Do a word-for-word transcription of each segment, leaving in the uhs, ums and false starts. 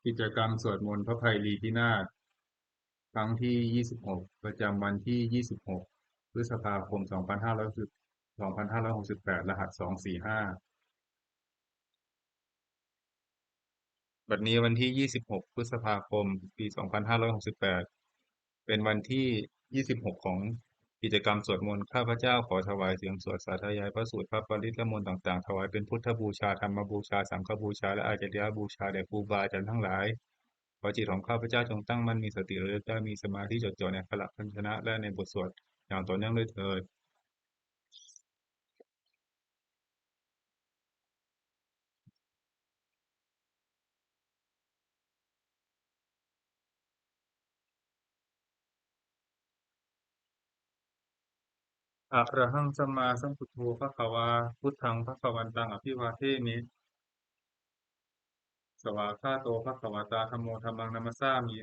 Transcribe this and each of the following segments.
กิจกรรมสวดมนต์พระไพรีพินาศ ครั้งที่ ยี่สิบหก ประจำวันที่ ยี่สิบหก พฤษภาคม สองพันห้าร้อย สองพันห้าร้อยหกสิบแปด รหัส สองสี่ห้า บัดนี้วันที่ ยี่สิบหก พฤษภาคม ปี สองพันห้าร้อยหกสิบแปด เป็นวันที่ ยี่สิบหก ของกิจกรรมสวดมนต์ ข้าพเจ้าขอถวายเสียงสวดสาธยายพระสูตร พระปริตร และมนต์ต่างๆ ถวายเป็นพุทธบูชา ธรรมบูชา สังฆบูชา และอาจาริยบูชาแด่ครูบาอาจารย์ทั้งหลาย ขอจิตของข้าพเจ้าจงตั้งมั่น มีสติระลึกได้ มีสมาธิจดจ่อในอักขระพยัญชนะ และในบทสวดอย่างต่อเนื่องด้วยเทอญ Arahaṃ sammāsambuddho bhagavā, buddhaṃ bhagavantaṃ abhivādemi. Svākkhāto bhagavatā dhammo, dhammaṃ namassāmi.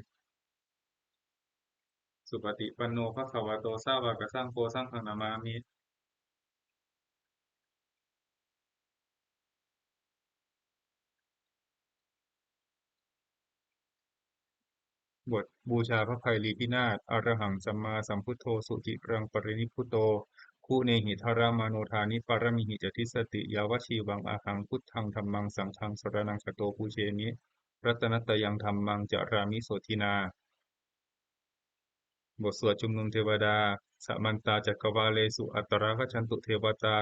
Supaṭipanno bhagavato sāvakasaṅgho, saṅghaṃ namāmi. บทบูชาพระไพรีพินาศ Arahaṃ sammāsambuddho suciraṃ parinibbuto, guṇehi dharamāno dāni pāramīhi ca dissati, yāvajīvaṃ ahaṃ buddhaṃ dhammaṃ saṅghaṃ saraṇaṃ gato, pūjemi ratanattayaṃ dhammaṃ carāmi sotthinā. บทสวดชุมนุมเทวดา Samantā cakkavāḷesu atrāgacchantu devatā,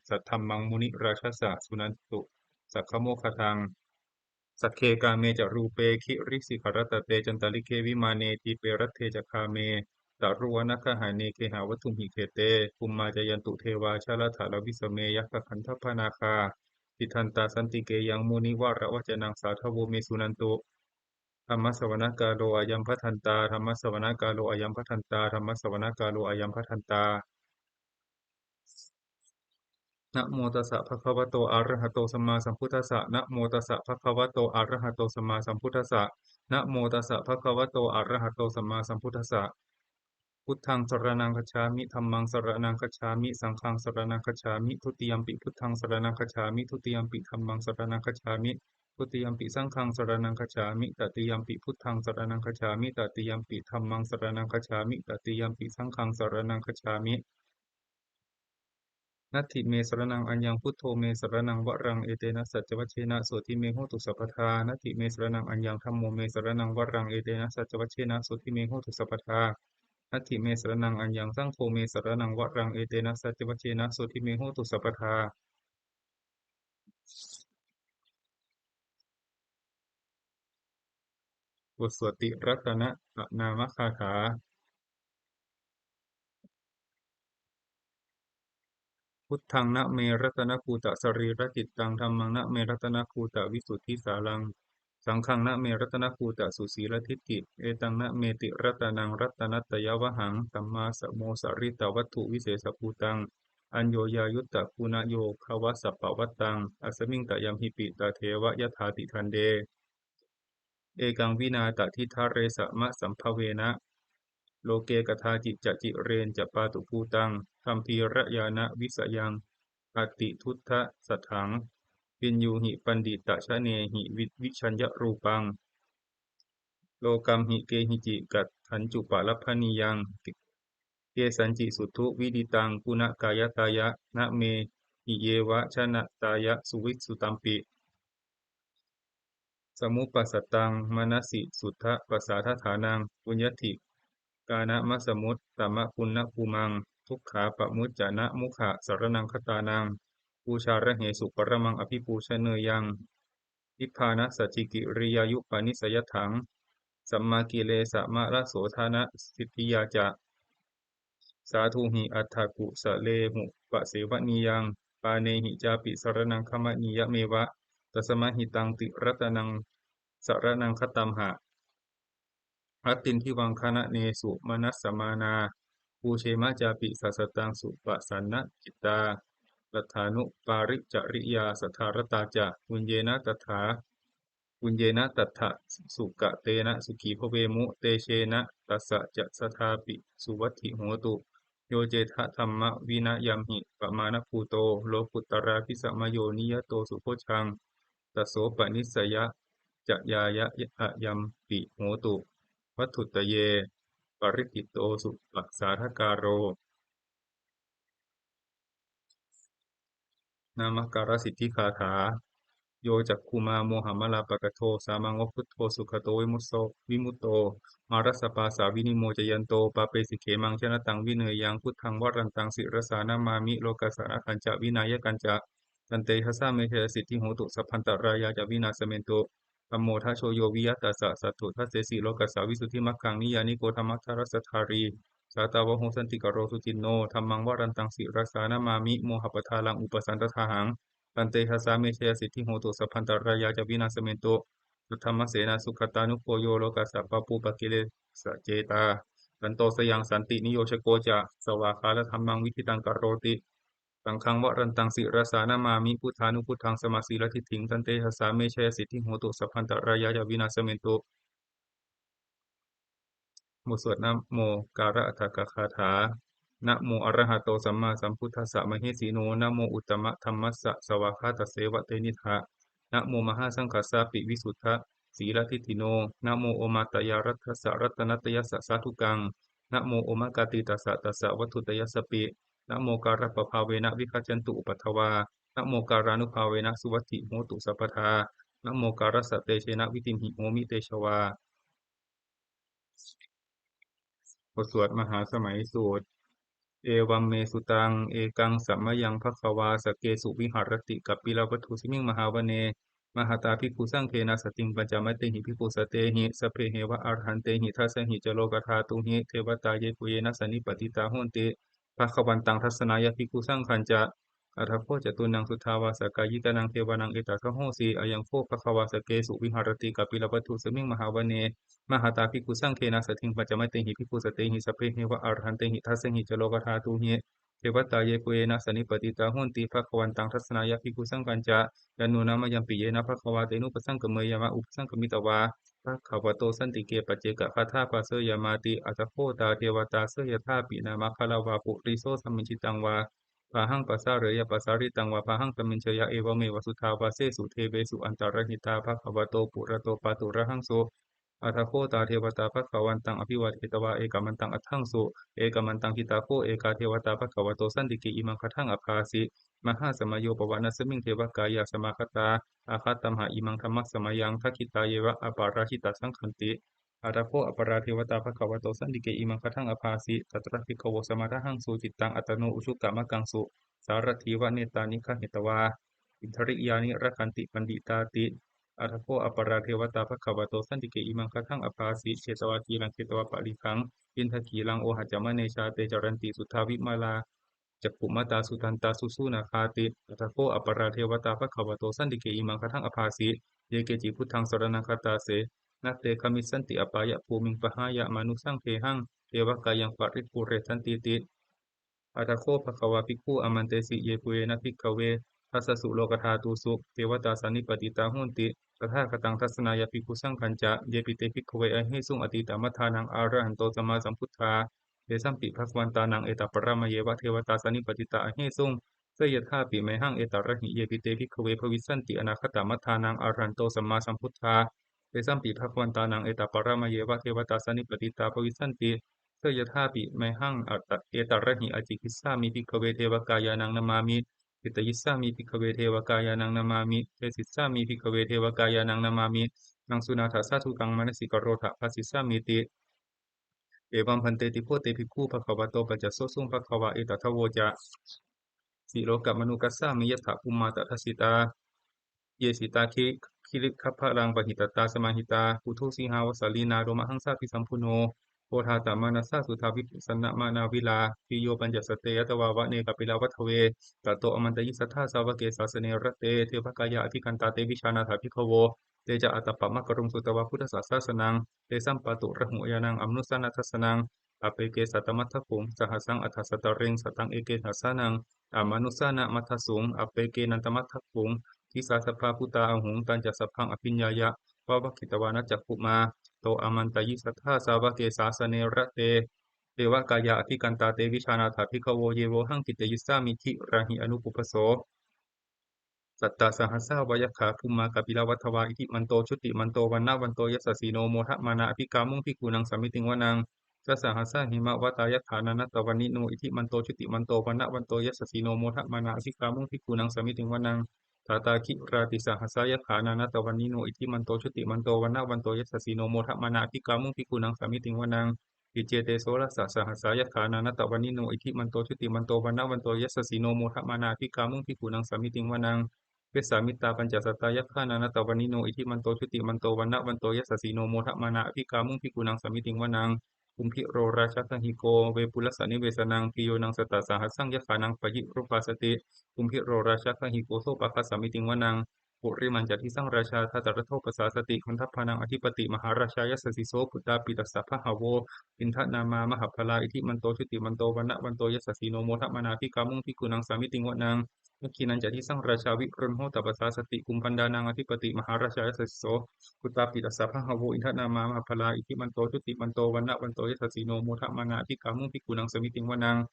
saddhammaṃ munirājassa suṇantu saggamokkhadaṃ. Sagge kāme ca rūpe girisikharataṭe cantalikkhe vimāne, dīpe raṭṭhe ca gāme taruvanagahane gehavatthumhi khette, bhummā cāyantu devā jalathalavisame yakkhagandhabbanāgā, tiṭṭhantā santike yaṃ munivaravacanaṃ sādhavo me suṇantu. Dhammassavanakālo ayambhadantā. Dhammassavanakālo ayambhadantā. Dhammassavanakālo ayambhadantā. Namo tassa bhagavato arahato sammāsambuddhassa. Namo tassa bhagavato arahato sammāsambuddhassa. Namo tassa bhagavato arahato sammāsambuddhassa. Buddhaṃ saraṇaṃ gacchāmi. Dhammaṃ saraṇaṃ gacchāmi. Saṅghaṃ saraṇaṃ gacchāmi. Dutiyampi buddhaṃ saraṇaṃ gacchāmi. Dutiyampi dhammaṃ saraṇaṃ gacchāmi. Dutiyampi saṅghaṃ saraṇaṃ gacchāmi. Tatiyampi buddhaṃ saraṇaṃ gacchāmi. Tatiyampi dhammaṃ saraṇaṃ gacchāmi. Tatiyampi saṅghaṃ saraṇaṃ gacchāmi. Natthi me saraṇaṃ aññaṃ, buddho me saraṇaṃ varaṃ, etena saccavajjena sotthi me hotu sabbadā. Natthi me saraṇaṃ aññaṃ, dhammo me saraṇaṃ varaṃ, etena saccavajjena sotthi me hotu sabbadā. Natthi me saraṇaṃ aññaṃ, saṅgho me saraṇaṃ varaṃ, etena saccavajjena sotthi me hotu sabbadā. บทสวดติรัตนปรานามคาถา Buddhaṃ name ratanabhūtasarīracittaṃ, dhammaṃ name ratanabhūtavisuddhisāraṃ, saṅghaṃ name ratanabhūtasusīladiṭṭhiṃ, etaṃ name tiratanaṃ ratanattayavhaṃ, sammāsamosarittavatthuvisesabhūtaṃ, aññoññayuttaguṇayogavasapavattaṃ, asmiṃ tayamhipi tatheva yathāti. Khande ekaṃ vinā tadidhare samasambhavena, loke kadāci ca cireñca pātubhūtaṃ, gambhīrañāṇavisayaṃ atiduṭṭhasatthaṃ, viññūhi paṇḍitajanehi vi- vijaññarūpaṃ, lokamhi kehici katthañcupalabbhanīyaṃ, kesañci suddhu viditaṃ guṇakāyatāya, na me hiyeva janatāya suvissutampi. Samuppasattaṃ manasi suddhapasādaṭṭhānaṃ, puññadhi kāṇamasamuttamapuññabhūmaṃ, dukkhāpamuccanamukha saraṇaṃ gatānaṃ, pūjārahesu paramaṃ abhipūjaneyyaṃ, nibbānasacchikiriyāyupanissayatthaṃ, sammākilesamalassodhanasiddhiyā ca, sādhūhi atthakusalehupasevaniyaṃ, pāṇehi cāpi saraṇaṃ gamaniyameva, tasmā hi taṃ tiratanaṃ saraṇaṃ gatāmha. Attindivaṅ khalanesu manassamānā, pūjema cāpi sassataṃ supasannacittā, laddhānuparicariyasaṭhārattā ca, puññena tattha puññena tattha sukatena sukhī bhavemu, tejena tassa ca sadāpi suvatthi hotu. Yo cettha dhammavinayamhi pamāṇabhūto, lokuttaradhisamayoniyato subojjhaṃ, tasopanissaya ca ñāya ayampi hotu, vatthuttaye parikkhittosupasādhakāro. Namakārasiddhigāthā. Yo cakkhumā mohamalāpakaṭṭho, sāmaṃ va buddho sugato vimutto, vimutto, mārassa pāsā vinimocayanto, pāpesi khemaṃ janataṃ vineyyaṃ. Buddhaṃ varantaṃ sirasā namāmi, lokassa athañca vināyakañca, tantejasā me jayasiddhi hotu, sabbantarāyā ca vināsamentu. Dhammo dhajo yo viya tassa, satthu dassesi lokassa visuddhimaggaṃ, niyyāniko dhammadharassa dhārī, sātāvaho santikaro suciṇṇo. Dhammaṃ varantaṃ sirasā namāmi, mohappadālaṃ upasantadāhaṃ, tantejasā me jayasiddhi hotu, sabbantarāyā ca vināsamentu. Saddhammasenā sugatānugo yo, lokassa pāpūpakilesajetā, santo sayaṃ santiniyojako ca, svākkhātadhammaṃ viditaṃ karoti. Saṅghaṃ varantaṃ sirasā namāmi, buddhānubuddhaṃ samasīladiṭṭhiṃ, tantejasā me jayasiddhi hotu, sabbantarāyā ca vināsamentu. บทสวดนะโมการะอัฏฐกถา Namo arahato sammāsambuddhassa mahesino, namo uttamadhammassa svākkhātasseva tenidha, namo mahāsaṅghassāpi visuddhasīladiṭṭhino, namo omātyāraddhassa ratanattayassa sādhukaṃ, namo omakātītassa tassa vatthuttayassapi, namokārappabhāvena vigacchantu upaddavā, namokārānubhāvena suvatthi hotu sabbadā, namokārassa tejena vidhimhi homi tejavā. บทสวดมหาสมัยสูตร Evaṃ me sutaṃ. Ekaṃ samayaṃ bhagavā sakkesu viharati kapilavatthusmiṃ mahāvane mahatā bhikkhusaṅghena saddhiṃ pañcamattehi bhikkhusatehi sabbeheva arahantehi. Dasahi ca lokadhātūhi devatā yebhuyyena sannipatitā honti bhagavantaṃ dassanāya bhikkhusaṅghañca. Atha kho catunnaṃ suddhāvāsakāyikānaṃ devānaṃ etadahosi: Ayaṃ kho bhagavā sakkesu viharati kapilavatthusmiṃ mahāvane mahatā bhikkhusaṅghena saddhiṃ pañcamattehi bhikkhusatehi sabbeheva arahantehi. Dasahi ca lokadhātūhi devatā yebhuyyena sannipatitā honti bhagavantaṃ dassanāya bhikkhusaṅghañca. Yannūna mayampi yena bhagavā tenupasaṅkameyyāma, upasaṅkamitvā bhagavato santike paccekagāthā bhāseyyāmāti. Atha kho tā devatā seyyathāpi nāma balavā puriso sammiñjitaṃ vā bāhaṃ pasāreyya, pasāritaṃ vā bāhaṃ sammiñjeyya, evameva suddhāvāsesu devesu antarahitā bhagavato purato pāturahaṃsu. Atha kho tā devatā bhagavantaṃ abhivādetvā ekamantaṃ aṭṭhaṃsu. Ekamantaṃ ṭhitā kho ekā devatā bhagavato santike imaṃ gāthaṃ abhāsi: Mahāsamayo pavanasmiṃ, devakāyā samāgatā; āgatamha imaṃ dhammasamayaṃ, dakkhitāyeva aparājitasaṅghanti. Atha kho aparā devatā bhagavato santike imaṃ gāthaṃ abhāsi: Tatra bhikkhavo samādahaṃsu, cittaṃ attano ujukamakaṃsu; sārathīva nettāni gahetvā, indriyāni rakkhanti paṇḍitāti. Atha kho aparā devatā bhagavato santike imaṃ gāthaṃ abhāsi: Chetvā khīlaṃ chetvā palighaṃ, indakhīlaṃ ohaccamanejā; te caranti suddhā vimalā, cakkhumatā sudantā susunāgāti. Atha kho aparā devatā bhagavato santike imaṃ gāthaṃ abhāsi: Ye keci buddhaṃ saraṇaṃ gatāse, na te gamissanti apāyabhūmiṃ; pahāya mānusaṃ dehaṃ, devakāyaṃ paripūressantīti. Atha kho bhagavā bhikkhū āmantesi: Yebhuyyena bhikkhave dasasu lokadhātūsu devatā sannipatitā honti tathāgataṃ dassanāya bhikkhusaṅghañca. Yepi te bhikkhave ahesuṃ atītamaddhānaṃ arahanto sammāsambuddhā, tesampi bhagavantānaṃ etaparamāyeva devatā sannipatitā ahesuṃ, seyyathāpi mayhaṃ etarahi. Yepi te bhikkhave bhavissanti anāgatamaddhānaṃ arahanto sammāsambuddhā, tesampi bhagavantānaṃ etaparamāyeva devatā sannipatitā bhavissanti, seyyathāpi mayhaṃ atta- etarahi. Ācikkhissāmi bhikkhave devakāyānaṃ namāni, kittayissāmi bhikkhave devakāyānaṃ namāni, desissāmi bhikkhave devakāyānaṃ namāni, naṃ suṇātha sādhukaṃ manasikarotha bhāsissāmīti. Evaṃ bhanteti kho te bhikkhū bhagavato paccassosuṃ. Bhagavā etadavoca: Silokamanukassāmi, yattha bhummā tadassitā; ye sitā girigabbharaṃ, pahitattā samāhitā. Puthū sīhāva sallīnā, lomahaṃsābhisambhuno; odātamanasā suddhā, vippasannamanāvilā. Bhiyyo pañcasate ñatvā, vane kāpilavatthave; tato āmantayi satthā, sāvake sāsane rate. Devakāyā abhikkantā, te vijānātha bhikkhavo; te ca ātappamakaruṃ, sutvā buddhassa sāsanaṃ. Tesampāturahu ñāṇaṃ, amanussāna dassanaṃ; appeke satamaddakkhuṃ, sahassaṃ atha sattariṃ. Sataṃ eke sahassānaṃ, amanussānamaddasuṃ; appekenantamaddakkhuṃ, disā sabbā phuṭā ahuṃ. Tañca sabbaṃ abhiññāya, vavakkhitvāna cakkhumā; tato āmantayi satthā, sāvake sāsane rate. Devakāyā abhikkantā, te vijānātha bhikkhavo; ye vohaṃ kittayissāmi, girāhi anupubbaso. Sattasahassā va yakkhā bhummā kāpilavatthavā, iddhimanto jutimanto vaṇṇavanto yasassino, modamānā abhikkāmuṃ bhikkhūnaṃ samitiṃ vanaṃ. Chasahassā hemavatā yakkhā nānattavaṇṇino, iddhimanto jutimanto vaṇṇavanto yasassino, modamānā abhikkāmuṃ bhikkhūnaṃ samitiṃ vanaṃ. Sātāgirā tisahassā yakkhā nānattavaṇṇino, iddhimanto jutimanto vaṇṇavanto yasassino, modamānā abhikkāmuṃ bhikkhūnaṃ samitiṃ vanaṃ. Iccete soḷasasahassā yakkhā nānattavaṇṇino, iddhimanto jutimanto vaṇṇavanto yasassino, modamānā abhikkāmuṃ bhikkhūnaṃ samitiṃ vanaṃ. Vessāmittā pañcasatā yakkhā nānattavaṇṇino, iddhimanto jutimanto vaṇṇavanto yasassino, modamānā abhikkāmuṃ bhikkhūnaṃ samitiṃ vanaṃ. Kumbhīro rājagahiko vepullassa nivesanaṃ, bhiyyo naṃ satasahassaṃ yakkhānaṃ payirupāsati, kumbhīro rājagahiko sopāga samitiṃ vanaṃ. Purimañca disaṃ rājā dhataraṭṭho pasāsati, gandhabbānaṃ adhipati mahārājā yasassi so. Puttāpi tassa bahavo indanāmā mahabbalā, iddhimanto jutimanto vaṇṇavanto yasassino, modamānā abhikkāmuṃ bhikkhūnaṃ samitiṃ vanaṃ. Dakkhiṇañca disaṃ rājā virūḷho tappasāsati, kumbhaṇḍānaṃ adhipati mahārājā yasassi so. Puttāpi tassa bahavo indanāmā mahabbalā, iddhimanto jutimanto vaṇṇavanto yasassino, modamānā abhikkāmuṃ bhikkhūnaṃ samitiṃ vanaṃ.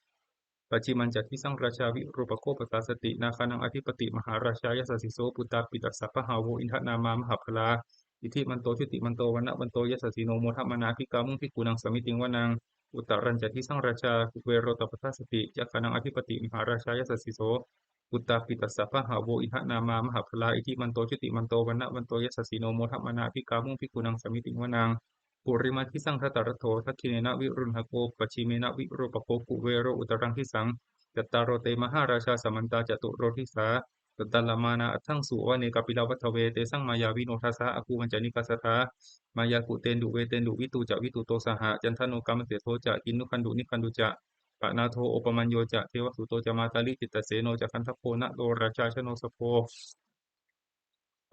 Pacchimañca disaṃ rājā virūpakkho pasāsati, nāgānaṃ adhipati mahārājā yasassi so. Puttāpi tassa bahavo indanāmā mahabbalā, iddhimanto jutimanto vaṇṇavanto yasassino, modamānā abhikkāmuṃ bhikkhūnaṃ samitiṃ vanaṃ. Uttarañca disaṃ rājā kuvero tappasāsati, yakkhānaṃ adhipati mahārājā yasassi so. Puttāpi tassa bahavo indanāmā mahabbalā, iddhimanto jutimanto vaṇṇavanto yasassino, modamānā abhikkāmuṃ bhikkhūnaṃ samitiṃ vanaṃ. Purimaṃ disaṃ dhataraṭṭho, dakkhiṇena virūḷhako, pacchimena virūpakkho, kuvero uttaraṃ disaṃ. Cattāro te mahārājā samantā caturo disā, daddallamānā aṭṭhaṃsu vane kāpilavatthavē. Tesaṃ māyāvino dāsā āgū vañcanikā saṭhā, māyā kuṭeṇḍu veṭeṇḍu viṭū ca viṭuṭo saha, candano kāmaseṭṭho ca kinnughaṇḍu nighaṇḍu ca, panādo opamañño ca devasūto ca mātali, cittaseno ca gandhabbo naḷo rājā janosabho,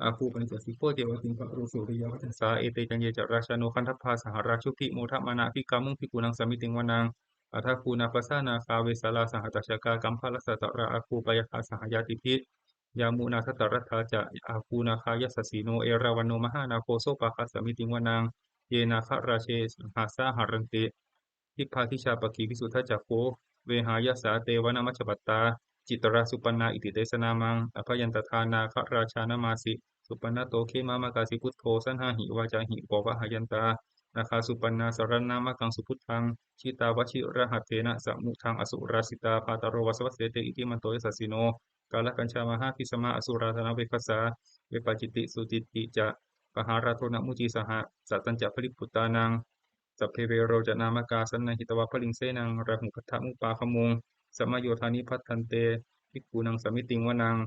āgū pañcasikho ceva timbarū suriyavacchasā. Ete caññe ca rājāno gandhabbā saha rājubhi, modamānā abhikkāmuṃ bhikkhūnaṃ samitiṃ vanaṃ. Athāgū nābhasā nāgā vesālā sahatacchakā, kambalassatarā āgū pāyāgā saha ñātibhi, yāmunā dhataraṭṭhā ca āgū nāgā yasassino, erāvaṇo mahānāgo sopāga samitiṃ vanaṃ. Ye nāgarāje sahasā haranti dibbā dijā pakkhi visuddhacakkhū, vehāyasā te vanamajjhapattā citrā supaṇṇā iti tesa nāmaṃ. Abhayantadā nāgarājānamāsi, supaṇṇato khemamakāsi buddho, saṇhāhi vācāhi pavahayantā nāgā supaṇṇā saraṇamagaṃsu buddhaṃ. Jitā vajirahatthena samuddaṃ asurā sitā, bhātaro vāsavassete iddhimanto yasassino, kālakañjā mahābhismā asurā dānaveghasā, vepacitti sucitti ca pahārādo namucī saha. Satañca baliputtānaṃ sabbe verocanāmakā, sannayhitvā baliṃ senaṃ rāhubhaddamupāgamuṃ, samayodāni bhaddante bhikkhūnaṃ samitiṃ vanaṃ.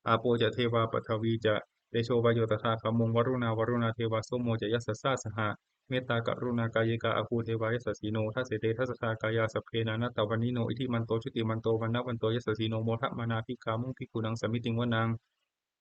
Āpo ca devā paṭhavī ca tejo vāyo tadāgamuṃ, varuṇā vāruṇā devā somo ca yasasā saha, mettākaruṇākāyikā āgū devā yasassino. Dasete dasadhā kāyā sabbe nānattavaṇṇino, iddhimanto jutimanto vaṇṇavanto yasassino, modamānā abhikkāmuṃ bhikkhūnaṃ samitiṃ vanaṃ.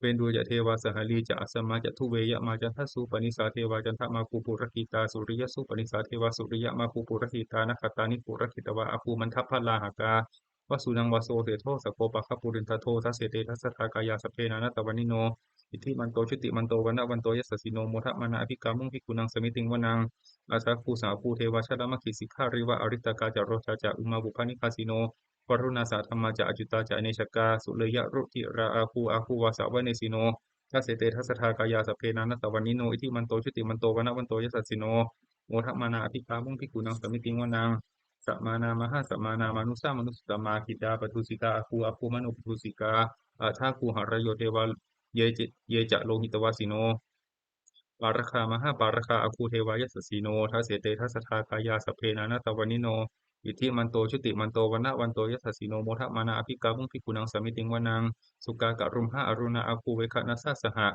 Veṇḍū ca devā sahalī ca asamā ca duve yamā, candassū paṇissā devā candamāgū purakkhitā, suriyassū paṇissā devā suriyamāgū purakkhitā, nakkhattāni purakkhitvā āgū mandavalāhakā, vasūnaṃ vāso seṭṭho sakkopāga purindado. Dasete dasadhā kāyā sabbe nānattavaṇṇino, iddhimanto jutimanto vaṇṇavanto yasassino, modamānā abhikkāmuṃ bhikkhūnaṃ samitiṃ vanaṃ. Athāgū sahabhū devā jalamaggisikhāriva, ariṭṭhakā ca rojā ca ummāpupphanibhāsino, varuṇā sahadhammā ca accutā ca anejakā, sūleyyarucirā āgū āgū vāsavanesino. Dasete dasadhā kāyā sabbe nānattavaṇṇino, iddhimanto jutimanto vaṇṇavanto yasassino, modamānā abhikkāmuṃ bhikkhūnaṃ samitiṃ vanaṃ. Samānā mahāsamānā mānusā mānusuttamā, khiḍḍāpadūsikā āgū āgū manopadūsikā, athāgū harayo devā ye ca, ye ca lohitavāsino, pāragā mahāpāragā āgū devā yasassino. Dasete dasadhā kāyā sabbe nānattavaṇṇino, iddhimanto jutimanto vaṇṇavanto yasassino, modamānā abhikkāmuṃ bhikkhūnaṃ samitiṃ vanaṃ. Sukkā karumhā aruṇā āgū veghanasā saha,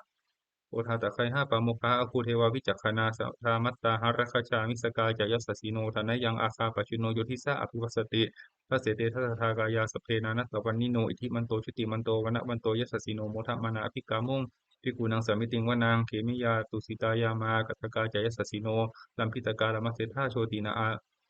odātagayhā pāmokkhā āgū devā vicakkhaṇā, sadāmattā hāragajā missakā ca yasassino, thanayaṃ āgā pajjunno yo disā abhivassati. Dasete dasadhā kāyā sabbe nānattavaṇṇino, iddhimanto jutimanto vaṇṇavanto yasassino, modamānā abhikkāmuṃ bhikkhūnaṃ samitiṃ vanaṃ. Khemiyā tusitā yāmā kaṭṭhakā ca yasassino, lambitakā lāmaseṭṭhā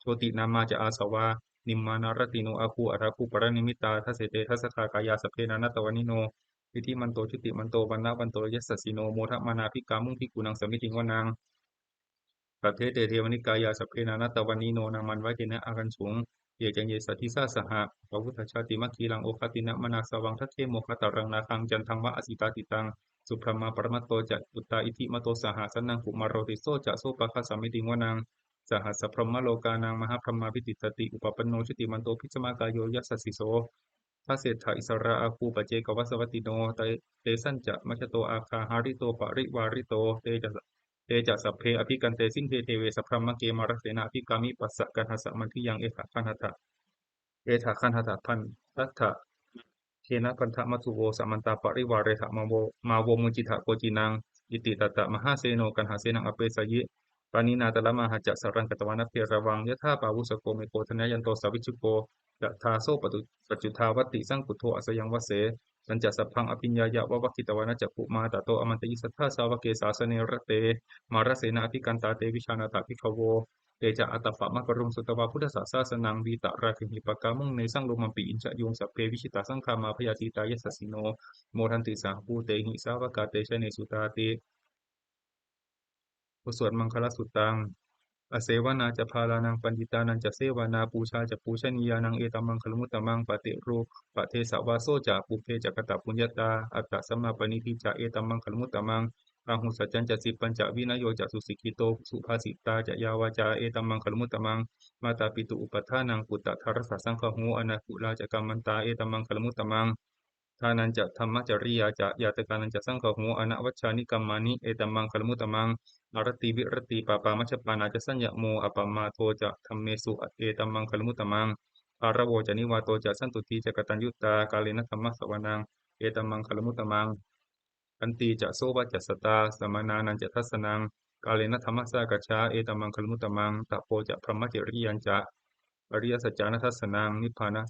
jotināmā ca āsavā, nimmānaratino āgū athāgū paranimmitā. Dasete dasadhā kāyā sabbe nānattavaṇṇino, iddhimanto jutimanto vaṇṇavanto yasassino, modamānā abhikkāmuṃ bhikkhūnaṃ samitiṃ vanaṃ. Saṭṭhete devanikāyā sabbe nānattavaṇṇino, nāmanvayena āgañchuṃ Ye caññe sadisā saha, pavutthajātimakhilaṃ, oghatiṇṇamanāsavaṃ, dakkhemoghataraṃ nāgaṃ, candaṃva asitātitaṃ. Subrahmā paramatto ca, puttā iddhimato saha, sanaṅkumāro tisso ca, sopāga samitiṃ vanaṃ. Sahassabrahmalokānaṃ, mahābrahmābhitiṭṭhati, upapanno jutimanto, bhismākāyo yasassi so. Dasettha issarā āgū, paccekavasavattino, te, tesañca majjhato āgā, hārito parivārito. Te ca, te ca sabbe abhikkante, sinde deve sabrahmake, mārasenā abhikkāmi, passa kaṇhassa mandiyaṃ. Etha gaṇhatha bandhatha, bandhatha bandhamatthu vo, samantā parivāretha, mā vo, mā vo muñcittha koci naṃ. Iti tattha mahāseno, kaṇhasenaṃ apesayi. Pāṇinā talamāhacca, saraṃ katvāna bheravaṃ, yathā pāvussako megho, thanayanto savijjuko, tadā so paccu, paccudāvatti, saṅkuddho asayaṃvase. Tañca sabbaṃ abhiññāya, vavakkhitvāna cakkhumā, tato āmantayi satthā, sāvake sāsane rate, mārasenā abhikkantā, te vijānātha bhikkhavo. Te ca ātappamakaruṃ, sutvā buddhassa sāsanaṃ, vītarāgehi pakkāmuṃ, nesaṃ lomampi iñjayuṃ. Sabbe vijitasaṅgāmā, bhayātītā yasassino, modanti saha bhūtehi, sāvakā te janesutāti. บทสวดมังคลสุตตัง Asevanā ca bālānaṃ, paṇḍitānañca sevanā, pūjā ca pūjanīyānaṃ, etam maṅgalamuttamaṃ. Paṭirūpadesavāso ca, pubbe ca katapuññatā, attasammāpaṇidhi ca, etam maṅgalamuttamaṃ. Bāhusaccañca sippañca, vinayo ca susikkhito, subhāsitā ca yā vācā, etam maṅgalamuttamaṃ. Mātāpitu upaṭṭhānaṃ, puttadārassa saṅgaho, anākulā ca kammantā, etam maṅgalamuttamaṃ. Dānañca dhammacariyā ca, ñātakānañca saṅgaho, anavajjāni kammāni, etam maṅgalamuttamaṃ. Āratī viratī pāpā, majjapānā ca saññamo, appamādo ca dhammesu, etam maṅgalamuttamaṃ. Gāravo ca nivāto ca, santuṭṭhī ca kataññutā, kālena dhammassavanaṃ, etam maṅgalamuttamaṃ. Khantī ca sovacassatā, samaṇānañca dassanaṃ, kālena dhammasākacchā, etam maṅgalamuttamaṃ. Tapo ca brahmacariyañca, ariyasaccāna dassanaṃ, nibbāna,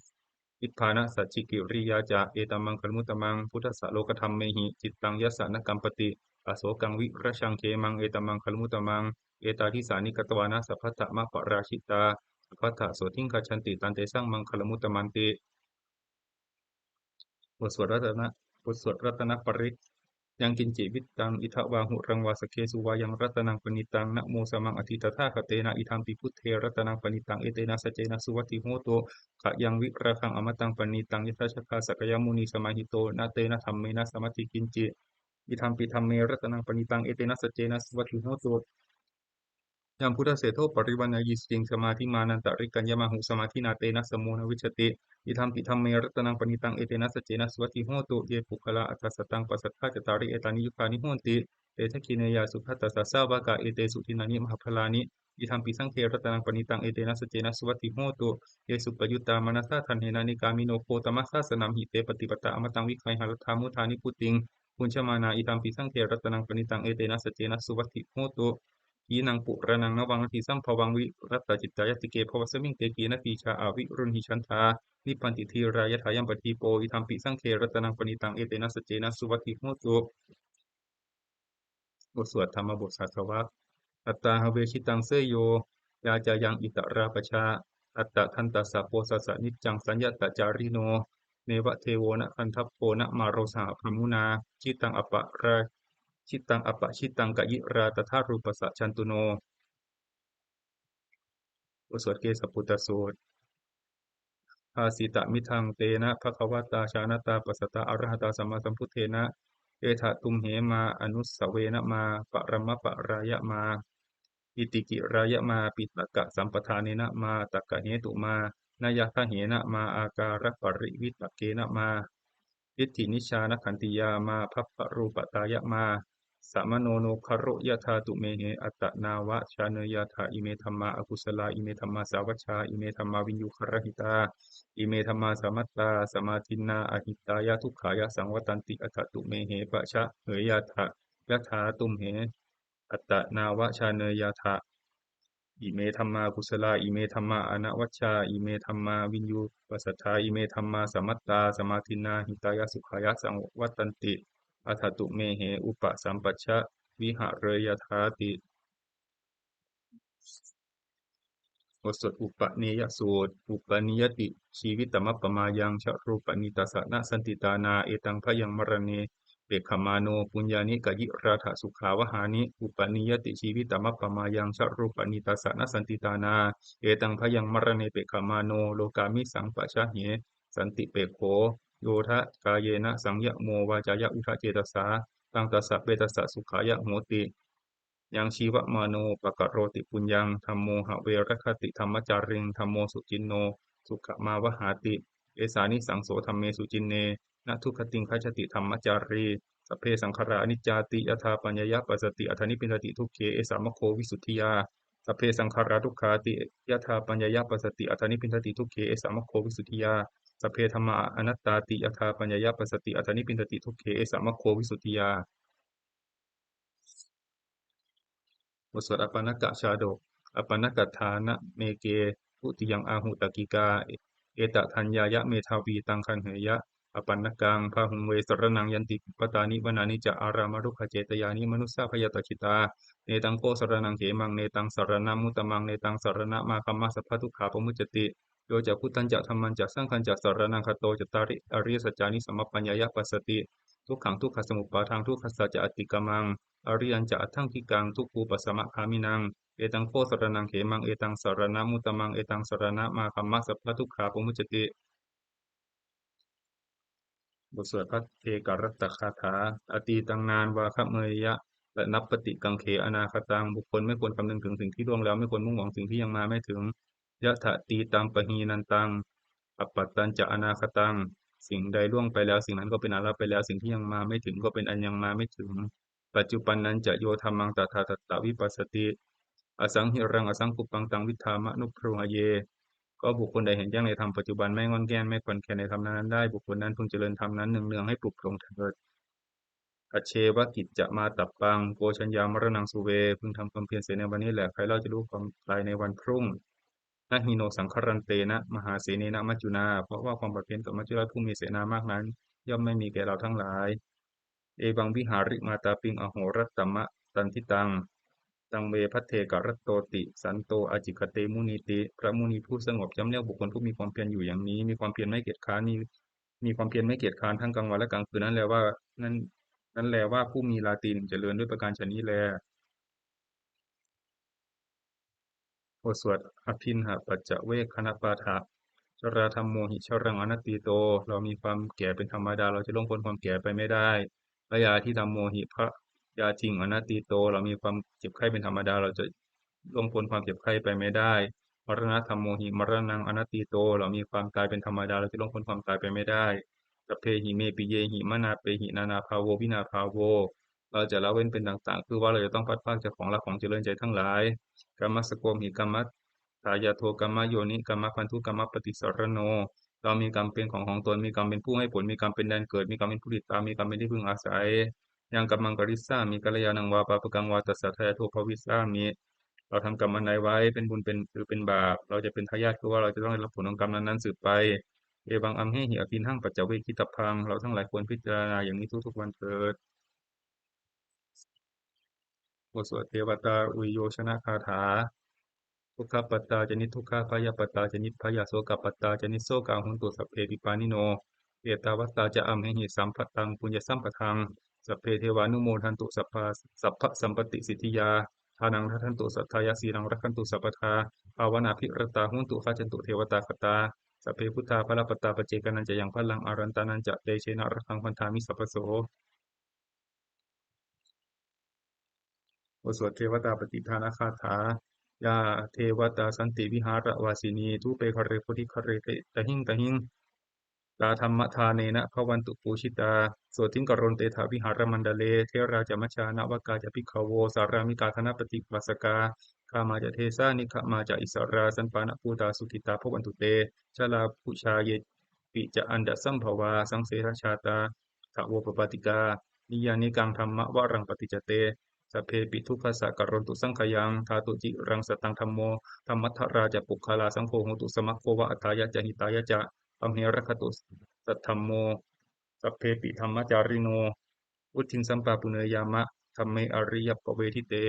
nibbānasacchikiriyā ca, etam maṅgalamuttamaṃ. Phuṭṭhassa lokadhammehi, cittaṃ yassa na kampati, asokaṃ virajaṃ khemaṃ, etam maṅgalamuttamaṃ. Etādisāni katvāna, sabbatthamaparājitā, sabbattha sotthiṃ gacchanti, tantesaṃ maṅgalamuttamanti. บทสวดรัตนะ บทสวดรัตนปริตร Yaṅkiñci vittaṃ idha vā huraṃ vā, saggesu vā yaṃ ratanaṃ paṇītaṃ, na no samaṃ atthi tathāgatena, idampi buddhe ratanaṃ paṇītaṃ, etena saccena suvatthi hotu. Khayaṃ virāgaṃ amataṃ paṇītaṃ, yadajjhagā sakyamunī samāhito, na tena dhammena samatthi kiñci, idampi dhamme ratanaṃ paṇītaṃ, etena saccena suvatthi hotu. Yambuddhaseṭṭho parivaṇṇayī, suciṃ samādhimānantarikaññamāhu, samādhinā tena samo na vijjati, idampi dhamme ratanaṃ paṇītaṃ, etena saccena suvatthi hotu. Ye puggalā aṭṭha sataṃ pasatthā, cattāri etāni yugāni honti, te dakkhiṇeyyā sugatassa sāvakā, etesu dinnāni mahapphalāni, idampi saṅghe ratanaṃ paṇītaṃ, etena saccena suvatthi hotu. Ye suppayuttā manasā daḷhena, nikkāmino gotamasāsanamhi, te pattipattā amataṃ vigayha, laddhā mudhā nibbutiṃ bhuñjamānā, idampi saṅghe ratanaṃ paṇītaṃ, etena saccena suvatthi hotu. Khīṇaṃ purāṇaṃ navaṃ natthi sambhavaṃ, virattacittāyatike bhavasmiṃ, te khīṇabījā aviruḷhichandā, nibbanti dhīrā yathāyampadīpo, idampi saṅghe ratanaṃ paṇītaṃ, etena saccena suvatthi hotu. บทสวดธรรมบทสาธวัค Attāhave jitaṃ seyyo, yācāyaṃ itarā pajā, attadantassa posassa niccaṃ, saññatacārino, neva devo na gandhabbo, na māro saha brahmunā, jitaṃ aparā, jitaṃ apajitaṃ kāyirā, tathārūpassa jantuno. บทสวดเกสปุตตสูตร Bhāsitamidaṃ tena bhagavatā, jānatā passatā arahatā sammāsambuddhena, etha tumhe mā anusavena mā, paramaparāya mā, itikirāya mā, piṭakasampadānena mā, takkahetumā, nayagahena mā, ākāraparivitakkena mā, diṭṭhinijjhānakkhantiyā mā, bhabbarūpatāya mā, samāno no garo yathā tumhehi, attanāvajāneyyathā. Ime dhammā akusalā, ime dhammā sāvajjā, ime dhammā viññūhirahitā, ime dhammā samattā samādinnā, ahitāya dukkhāya saṃvattanti, atha tumhehi pajāneyyathā, yathā tumhe attanāvajāneyyathā. Ime dhammā kusalā, ime dhammā anavajjā, ime dhammā viññūhīpasadā, ime dhammā samattā samādinnā, hitāya sukhāya saṃvattanti, atha tumhehi upasampajja vihareyyāthāti. บทสวดอุปเนยสูตร Upanīyati jīvitamappamāyaṃ, jarūpanītassa na santi tāṇā, etaṃ bhayaṃ maraṇe pekkhamāno puññāni kayirātha sukhāvahāni upanīyati jīvitamappamāyaṃ jarūpanītassa na santi tānā etaṃ bhayaṃ maraṇe pekkhamāno lokāmisaṃ pajāhe santipekkho yodha kāyena saṃyamo vācāya uda cetasā taṃ tassa petassa sukhāya hoti. Yaṃ jīvamāno pakaroti puññaṃ dhammo have rakkhati dhammacāriṃ dhammo suciṇṇo sukhamāvahāti. Esānisaṃso dhamme suciṇṇe na dugatiṃ gacchati dhammacārī. Sabbe saṅkhārā aniccāti yadā paññāya passati atha nibbindati dukkhe esa maggo visuddhiyā. Sabbe saṅkhārā dukkhāti yadā paññāya passati atha nibbindati dukkhe esa maggo visuddhiyā. Sabbe dhammā anattāti yadā paññāya passati atha nibbindati dukkhe esa maggo visuddhiyā. บทสวดอปัณณกชาดก อปัณณกถานะเมเก ทุติยังอาหุตกกิกา เอตทัญญายะเมธาวี ตังคันเหยะ อปัณณกัง พาหุงเว สรณัง ยันติปุปปาตานิ วนานิ จะ อารามะรุกขะเจตยานิ มนุสสาพยาตาจิตา เนตังโค สรณัง เขมัง เนตัง สรณะมุตตมัง เนตัง สรณะมาคัมมะ สัพพะทุกขาปะมุจจติ โย จะ พุทธัญ จะ ธัมมัญ จะ สังฆัญ จะ สรณัง คโต จัตตาริ อริยสัจจานิ สัมมะปัญญายะ ปัสสติ ทุกขัง ทุกขะสมุปปาทัง ทุกขัสสะ จะ อัตติกรรมัง อริยัญ จะ อัตถังคิกัง ทุกขูปะสะมะคามินัง เอตังโค สรณัง เขมัง เอตัง สรณะมุตตมัง เอตัง สรณะมาคัมมะ สัพพะทุกขาปะมุจจติ บทสวดภัทเทกรัตตคาถา อตีตัง นาน วาคะเมยยะ ระนับปฏิกังเข อนาคตัง บุคคลไม่ควรคำนึงถึงสิ่งที่ล่วงแล้ว ไม่ควรมุ่งหวังสิ่งที่ยังมาไม่ถึง ยะถะตีตัง ปะฮีนันตัง อัปปัตตัญ จะ อนาคตัง สิ่งใดล่วงไปแล้ว สิ่งนั้นก็เป็นอันละไปแล้ว สิ่งที่ยังมาไม่ถึงก็เป็นอันยังมาไม่ถึง ปัจจุปันนัญ จะ โย ธัมมัง ตถาตัตตะวิปัสสติ อสังหิรัง อสังคุปปัง ตัง วิดดามะนุบรูหะเย ก็บุคคลใดเห็นแจ้งในธรรมปัจจุบัน ไม่ง่อนแง่น ไม่คลอนแคลนในธรรมนั้นๆได้ บุคคลนั้นพึงเจริญธรรมนั้นเนืองๆให้ปลุกปลงเถิด อัจเชวะกิจจะมาตัปปัง โก ชัญญา มรณัง สุเว พึงทำความเพียรเสียในวันนี้แหละ ใครเล่าจะรู้ความตายในวันพรุ่ง นะฮีโน สังครันเตนะ มหาเสเนนะ มัจจุนา เพราะว่าความผัดเพี้ยนกับมัจจุราชผู้มีเสนามากนั้น ย่อมไม่มีแก่เราทั้งหลาย เอวังวิหาริมาตาปิง อโหรัตตมะตันทิตัง ตังเวภัทเทกรัตโตติ สันโตอาจิคเตมุนีติ พระมุนีผู้สงบย่อมเรียกบุคคลผู้มีความเพียรอยู่อย่างนี้ มีความเพียรไม่เกียจคร้าน มี มีความเพียรไม่เกียจคร้านทั้งกลางวันและกลางคืน นั้นแลว่า นั้น นั้นแลว่าผู้มีราตรีหนึ่งเจริญ ด้วยประการฉะนี้แล บทสวดอภิณหปัจจเวกขณปาฐะ ชราธัมโมหิ ชรังอนัตตีโต เรามีความแก่เป็นธรรมดา เราจะล่วงพ้นความแก่ไปไม่ได้ พยาธิธัมโมหิ พยาธิงอนัตตีโต เรามีความเจ็บไข้เป็นธรรมดา เราจะล่วงพ้นความเจ็บไข้ไปไม่ได้ มรณะธัมโมหิ มรณังอนัตตีโต เรามีความตายเป็นธรรมดา เราจะล่วงพ้นความตายไปไม่ได้ สัพเพหิเมปิเยหิ มนาเปหิ นานาภาโว วินาภาโว เราจะละเว้นเป็นต่างๆ คือว่าเราจะต้องพลัดพรากจากของรักของเจริญใจทั้งหลาย กรรมสโกมหิ กรรมทายาโท กรรมโยนิ กรรมพันธุ กรรมปฏิสรโน เรามีกรรมเป็นของของตน มีกรรมเป็นผู้ให้ผล มีกรรมเป็นแดนเกิด มีกรรมเป็นผู้ติดตาม มีกรรมเป็นที่พึ่งอาศัย ยังกัมมังกริสสามิ กัลยาณังวาปาปกังวา ตัสสะทายาโทภวิสสามิ เราทำกรรมอันใดไว้ เป็นบุญเป็น หรือเป็นบาป เราจะเป็นทายาท คือว่าเราจะต้องได้รับผลของกรรมนั้นๆสืบไป เอวังอัมเหหิ อภิณหังปัจจเวกขิตาพัง เราทั้งหลายควรพิจารณาอย่างนี้ทุกๆวันเถิด บทสวดเทวตาอุยโยชนคาถา ทุกขปัตตาจะนิทุกขา ภยปัตตาจะนิภยา โสกปัตตาจะนิโสกา hontu sabbepi pāṇino. Ettāvatā ca amhehi sambhataṃ puññasampadaṃ, sabbe devānumodantu, sabbā, sabbasampattisiddhiyā. Dānaṃ dadantu saddhāya, sīlaṃ rakkhantu sabbadā, bhāvanābhiratā hontu, gacchantu devatāgatā. Sabbe buddhā balappattā, paccekānañca yaṃ balaṃ, arahantānañca tejena, rakkhaṃ bandhāmi sabbaso. บทสวดเทวตาปฏิทานคาถา Yā devatā santi vihāravāsinī, thūpe ghare bodhighare tahiṃ tahiṃ, tā dhammadānena bhavantu pūjitā, sotthiṃ karontedha vihāramaṇḍale. Therā ca majjhā navakā ca bhikkhavo, sārāmikā dānapatī upāsakā, gāmā ca desā nigamā ca issarā, sappāṇabhūtā sukhitā bhavantu te. Jalābujā yepi ca aṇḍasambhavā, saṃsedajātā athavopapātikā, niyyānikaṃ dhammavaraṃ paṭicca te, sabbepi dukkhassa karontu saṅkhayaṃ. Ṭhātu ciraṃ sataṃ dhammo, dhammaddharā ca puggalā, saṅgho hotu samaggo va, atthāya ca hitāya ca. Amhe rakkhatu saddhammo, sabbepi dhammacārino, vuḍḍhiṃ sampāpuṇeyyāma, dhamme ariyappavedite.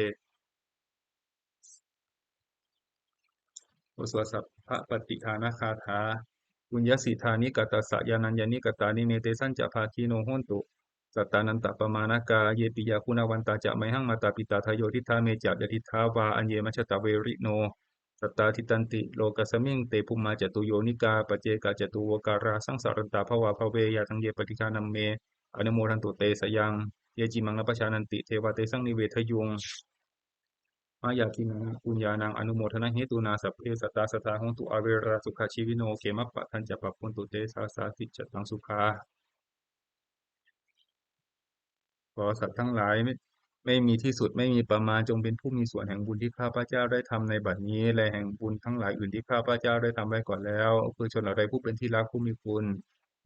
บทสวดสัพพปฏิทานคาถา Puññassidāni katassa, yānaññāni katāni me, tesañca bhāgino hontu, sattānantapamāṇakā, ye piyā guṇavantā ca mayhaṃ, mātā pitā dāyo diṭṭhā, me ca yadiṭṭhā vā aññe majjhattā verino. Sattā ṭhitanti lokasmiṃ, te bhummā catuyonikā, paccekacatuvokārā, saṃsarantā bhavābhave, yāsaṃ ye paṭiggaṇaṃ me, anumodantu te sayaṃ. Ye cīmaṃ na pajānanti, devā tesaṃ nivedayuṃ. Mayā khiṇānaṃ puññānaṃ, anumodanahetunā, sabbe sattā sadā hontu, averā sukhajīvino, khemappadañca pabbajentu, te dāsāsi jataṃ sukhā. ขอสัตว์ทั้งหลายไม่ ไม่มีที่สุด ไม่มีประมาณ จงเป็นผู้มีส่วนแห่งบุญที่ข้าพเจ้าได้ทำในบัดนี้ และแห่งบุญทั้งหลายอื่นที่ข้าพเจ้าได้ทำไว้ก่อนแล้ว คือชนเหล่าใดผู้เป็นที่รัก ผู้มีคุณ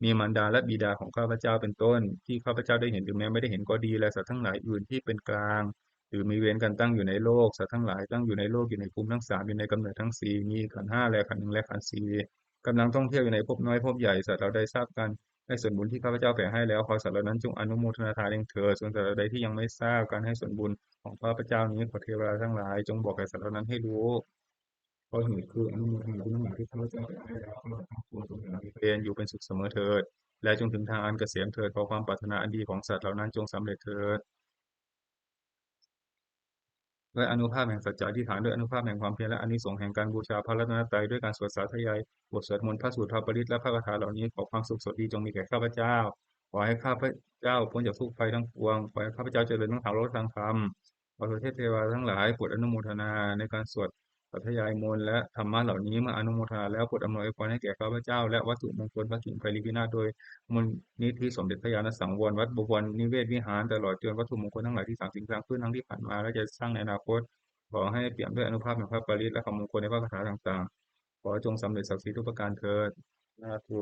มีมารดาและบิดาของข้าพเจ้าเป็นต้น ที่ข้าพเจ้าได้เห็น หรือแม้ไม่ได้เห็นก็ดี และสัตว์ทั้งหลายอื่นที่เป็นกลาง หรือมีเวรกันตั้งอยู่ในโลก สัตว์ทั้งหลายตั้งอยู่ในโลก อยู่ในภูมิทั้งสาม อยู่ในกำเนิดทั้งสี่ มีขันธ์ห้า และขันธ์หนึ่ง และขันธ์สี่ กำลังท่องเที่ยวอยู่ในภพน้อยภพใหญ่ สัตว์เหล่าใดทราบการให้ส่วนบุญที่ข้าพเจ้าแผ่ให้แล้ว ขอสัตว์เหล่านั้นจงอนุโมทนาทานเองเถิด ส่วนสัตว์เหล่าใดที่ยังไม่ทราบการให้ส่วนบุญของข้าพเจ้านี้ ขอเทวดาทั้งหลายจงบอกแก่สัตว์เหล่านั้นให้รู้ เพราะเหตุคืออนุโมทนาบุญทั้งหลายที่ข้าพเจ้าแผ่ให้แล้ว ข้าพเจ้าทั้งปวงจงอย่ามีเวร อยู่เป็นสุขเสมอเถิด และจงถึงทางอันเกษมเถิด ขอความปรารถนาอันดีของสัตว์เหล่านั้นจงสำเร็จเถิด ด้วยอานุภาพแห่งสัจจะอธิษฐาน ด้วยอานุภาพแห่งความเพียร และอานิสงส์แห่งการบูชาพระรัตนตรัย ด้วยการสวดสาธยายบทสวดมนต์ พระสูตร พระปริตร และพระคาถาเหล่านี้ ขอความสุขสวัสดีจงมีแก่ข้าพเจ้า ขอให้ข้าพเจ้าพ้นจากทุกข์ภัยทั้งปวง ขอให้ข้าพเจ้าเจริญทั้งทางโลกและทางธรรม ขอเทพเทวาทั้งหลายโปรดอนุโมทนาในการสวดสาธยายมนต์และธรรมะเหล่านี้ เมื่ออนุโมทนาแล้วโปรดอำนวยอวยพรให้แก่ข้าพเจ้า และวัตถุมงคลพระกิ่งไพรีวินาศ โดยมูลนิธิสมเด็จพระญาณสังวร วัดบวรนิเวศวิหาร ตลอดจนวัตถุมงคลทั้งหลายที่สร้างสิ่งสร้างขึ้นทั้งที่ผ่านมา และจะสร้างในอนาคต ขอให้เปี่ยมด้วยอานุภาพแห่งพระปริตร และคำมงคลในพระคาถาต่างๆ ขอจงสำเร็จศักดิ์สิทธิ์ทุกประการเถิด สาธุ